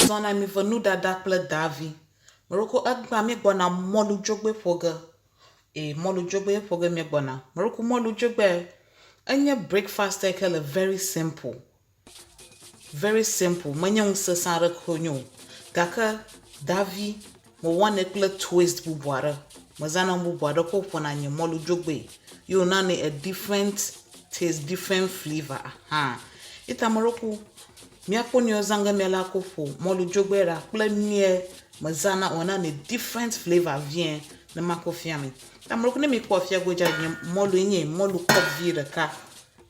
Mezɔna mi ve nuɖaɖa kple davi. Meɖoko egbea míegbɔna mɔlu dzogbe ƒo ge. Ee, mɔlu dzogbe ƒo ge míegbɔna. Meɖoko mɔlu dzogbe enye breakfast yi ke le very simple. Very simple, menye nu sesẽ aɖeke wonye o. Gake davi mewɔnɛ kple twist bubu aɖe. Mezãna nu bubu aɖe kɔ ƒona nye mɔlu dzogbee ye wònanɛ a different taste, different flavour ahan. Ye ta meɖo míakpɔ nu yiwo zã ge míala kɔ ƒo mɔlu dzogbee ɖa kple nuyɛ mezãna wònanɛ different flavour vie ne makɔ fia mi. Ta meɖo ne mikpɔ afia godza nye mɔlue nye mɔlu kɔpu vi ɖeka.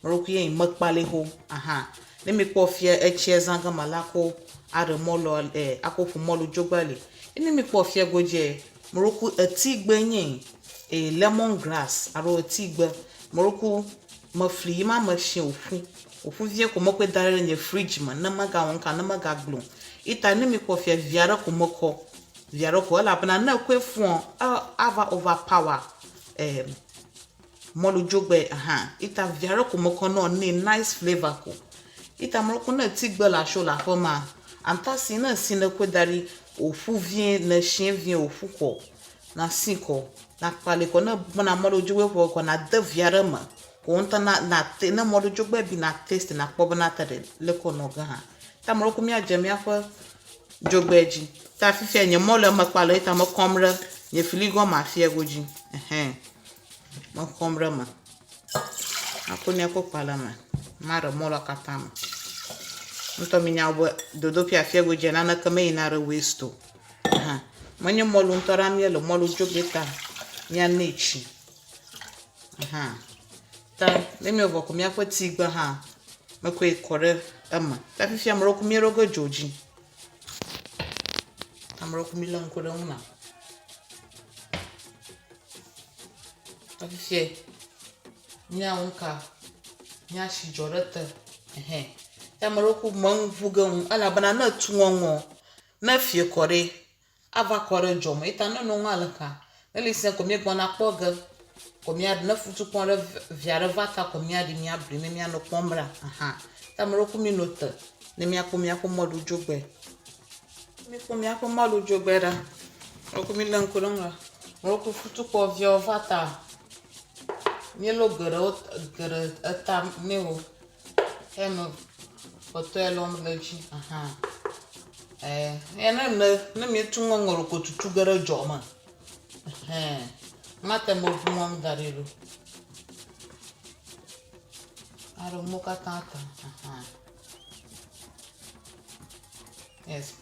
Meɖo ye mekpali xo ahan. Ne mikpɔ fia etsia zã ge mala ko aɖe mɔlua e akɔ ƒo mɔlu dzogbea li. Ye ne mikpɔ fia godzie meɖo etigbe nye e lemon grass alo etigbe. Meɖo mefli yi ma me si wòƒu. Wòƒu vie ko mekɔe da ɖe nye fridge me ne megawɔ nuka ne megagblẽ o. Ye ta ne mikpɔ fia vi aɖe ko mekɔ. Vi aɖe ko elabena ne ekɔe fũa e ava overpower e mɔlu dzogbe hã. Ye ta vi aɖe ko mekɔ ne wònɛ nice flavour ko. Ye ta meɖo ne etigbe le asiwò le aƒemea, atasi ne esi nekɔe da ɖi wòƒu vie ne esie vie wòƒu kɔ nasi kɔ nakpali kɔ ne ebena mɔlu dzogbe ƒo ge kɔ nade vi aɖe eme ko wò ŋutɔ na na te ne mɔlu dzogbe bi na taste nakpɔ bena te ɖe leke wònɔ ge hã. Ta meɖo míadze míaƒe dzogbea dzi. Ta fifia nye mɔlua mekpali o ye ta mekɔm ɖe nye filigoa me afia godzi. Ɛhɛ mekɔm ɖe eme. Akɔ nua kɔ kpa ɖe eme. Maɖe mɔlua katã me. Ŋutɔ minya be dzodoƒe afia godzia naneke meyina ɖe waste o. Ahan. Menye mɔlu ŋutɔ ɖa míele mɔlu dzogbe ta míanɛ tsi. Ahan. Ta ne míevɔ ko míaƒe tigbe hã mekɔe kɔ ɖe eme. Ta fifia meɖo ku míeɖo ge dzo dzi. Ame ɖe ku mílé ŋku ɖe eŋu na. Ta fifia míawo ŋka míasi dzo ɖe te. Ɛhɛ. Ta ame ɖe ku meŋu ge ŋu elabena ne etu ŋɔŋɔ ne efie kɔ ɖe ava kɔ ɖe dzo me. Ye ta ne nɔ ŋua le ka ne li sẽ ko míegbɔna kpɔ ge ko míaɖu ne futukpɔ ɖe vi aɖe va ta ko míaɖi míaɖui ne míanɔ kpɔm ɖa. Ahan. Ta ame ɖe ku míno te ne míakpɔ míaƒe mɔlu dzogbe. Míkpɔ míaƒe mɔlu dzogbe ɖa. Ame ɖe ku mílé ŋku ɖe eŋu ɖa. Ame ɖe ku futukpɔ viawo va ta. Míelɔ geɖewo geɖe eta nɛ wo. Eme kpɔtɔe lɔm ɖe edzi. Ahan. E ye ne ne ne míetu ŋɔŋɔ ɖo ko tutu ge ɖe dzɔ me. Ɛhɛ. Mate ŋu ŋu ŋɔŋ da ɖi ɖo. Aɖe mo katã ta. Ahan. Yes.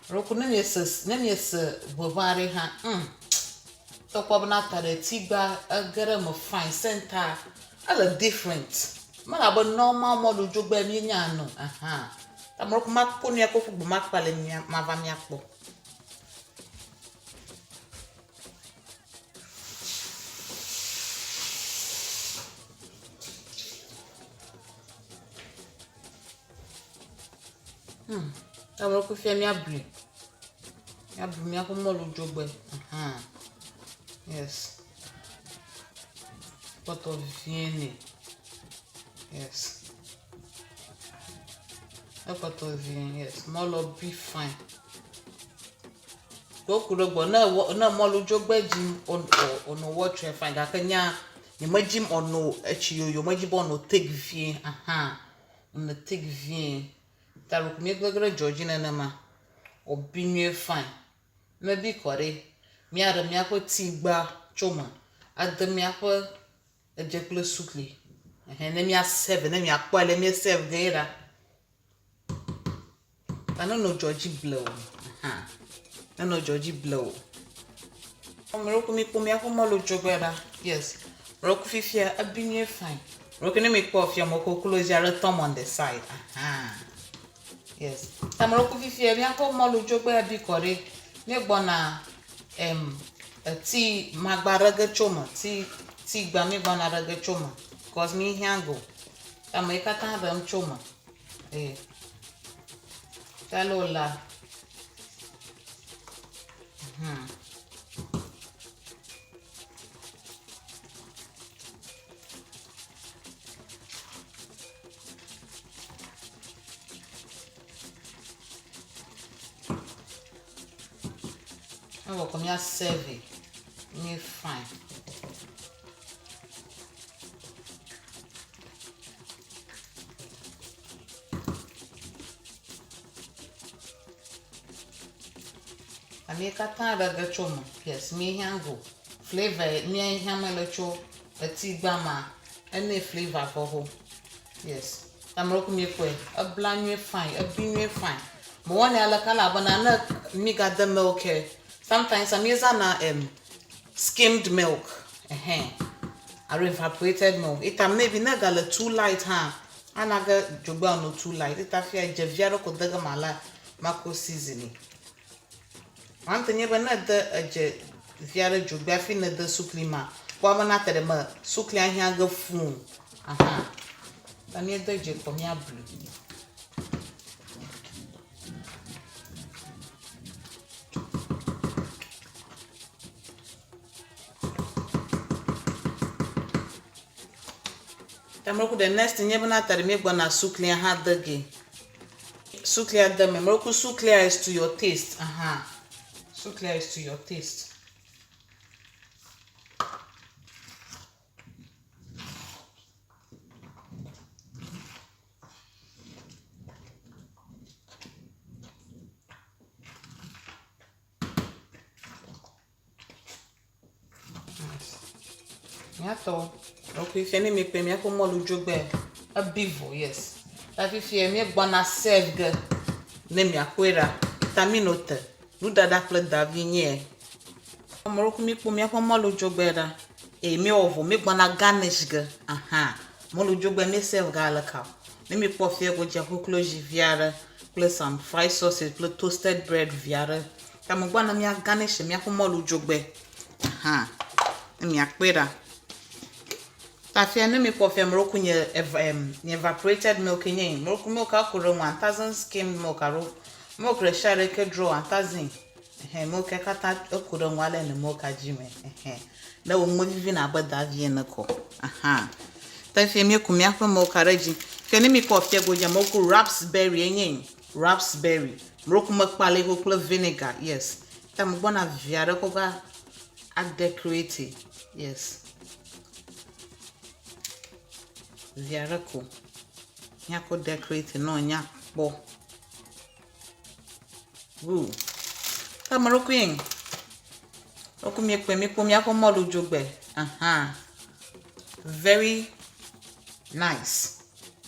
Ɖeko ne miese ne miese ʋeʋã aɖe hã mm tɔkpɔ bena ta ɖe tigba ege ɖe eme fine center ele different. Mele abe normal mɔlu dzogbe míenya ene o. Ahan. Ta meɖo makpɔ nu ya kɔ ƒu gbe makpa le mia mava míakpɔ. Hmm. Ta meɖo fifia míaɖui. Míaɖu míaƒe mɔlu dzogbe. Ahan. Yes. Kpɔtɔ vie nɛ. Yes. Ekpɔtɔ vie. Yes. Mɔlua bi fine. Woku ɖe gbɔ ne wɔ ne mɔlu dzogbe dzim wònɔ wɔtsɔe fine gake nyea nyemedzim wòano etsi yoyo medzi be wòano thick vie ahan. Wòno thick vie. Ta ɖeko míegege ɖe dzoa dzi nenema wòbi nyuie fine. Ne ebi kɔ ɖe, míaɖe míaƒe tigba tso eme ade míaƒe edze kple sukli. Ɛhɛ ne mía serve ne miakpɔe ale mía serve gee ɖa. Ta nenɔ dzoa dzi blewu. Ahan. Nenɔ dzoa dzi blewu. Ame ɖewo mikpɔ míaƒe mɔlu dzogbe ɖa. Yes. Meɖewo fifia ebi nyuie fine. Meɖewo ne mikpɔ fia me koklozi aɖe tɔm on the side. Ahan. Yes. Ta meɖewo fifia míaƒe mɔlu dzogbe ebi kɔ ɖe. Míegbɔna em eti magba ɖe ge tso me. Ti tigba míegbɔna ɖe ge tso me. Cause míehiã go. Ta ame yi katã ɖem tso me. Ee. Ta le wòlea. Hmm. Evɔ ko mía serve nye fine. Amie katã ɖe ge tso me. Yes, míehiã go. Flavor míehiã mele tso etigba ma. Ene flavor vɔ ho. Yes. Ame ɖe míekpɔe. Ebla nyuie fine. Ebi nyuie fine. Mewɔnɛ aleke elabena ne mígade milk sometimes míezãna um, skimmed milk. Ɛhɛn. Alo evaporated milk. Ita maybe ne gale too light hã, ana ge dzogbea no too light. Ita fia dze vi aɖe ko de ge mala mako seasoning. One thing nye be ne ede edze vi aɖe dzogbea hafi nede sukli ma, kpɔ be na te ɖe me suklia hiã ge fũu. Aha. Ta míede dze kɔ míablu. Tameɖoku the next nye bena ta ɖe míegbɔna suklia hã de ge. Suklia de me. Meɖoku suklia is to your taste. Aha. Suklia is to your taste. Míatɔ ɖokui fia ne míekpe míaƒe mɔlu dzogbe ebi vɔ yes. Ta fifia míegbɔna serve ge ne miakpɔe ɖa. Ta mino te. Nuɖaɖa kple davi nye. Ame ɖokui míekpɔ míaƒe mɔlu dzogbe ɖa eye míewɔ vɔ míegbɔna garnish ge. Aha mɔlu dzogbe mí serve ge aleke o. Ne míekpɔ fia godzi koklozi vi aɖe kple some fried sausage kple toasted bread vi aɖe. Ta megbɔna mía garnish míaƒe mɔlu dzogbe. Aha ne miakpɔe ɖa. Ta fia ne míekpɔ fia meɖo ku nye ev nye evaporated milk nye. Meɖo ku milk aku ɖe 1000 skimmed milk alo milk ɖe sia ɖe ke dro 1000. Ɛhɛn milk katã eku ɖe ŋu ale ne milk dzi me. Ɛhɛn ne wò ŋme vivina abe davi ene ko. Aha. Ta fia míeku míaƒe milk ɖe dzi. Fia ne míekpɔ fia godzi meku raspberry enye raspberry. Meɖo ku mekpali ko kple vinegar. Yes. Ta megbɔna vi aɖe ko va adecorate. Yes. Vi aɖe ko. Míakɔ decorate ne nyakpɔ. Ooh. Ta ame ɖokui. Ɖokui míekpɔe míekpɔ míaƒe mɔlu dzogbe. Aha. Very nice.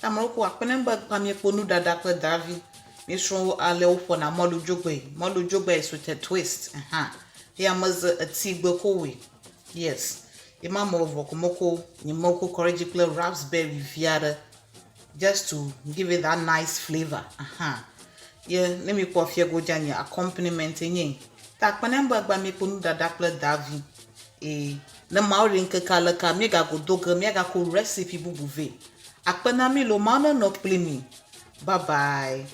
Ta ame ɖokui akpe ne be kpa míekpɔ nuɖaɖa kple davi. Míesrɔ̃ ale woƒona mɔlu dzogbe. Mɔlu dzogbe is with a twist. Aha. Eya meze etigbe ko wɔe. Yes. Ye ma mɔ vɔ ko meko nye meko kɔ ɖe edzi kple raspberry vi aɖe just to give it that nice flavor. Aha. Ye ne míekpɔ fia godza nye accompaniment nye. Ta akpe ne be gba míekpɔ nuɖaɖa kple davi. Eye ne mawo ɖe ŋkeke aleka míegago do ge míagako recipe bubu vɛ. Akpe na mí lo mawo nenɔ kpli mi. Bye bye.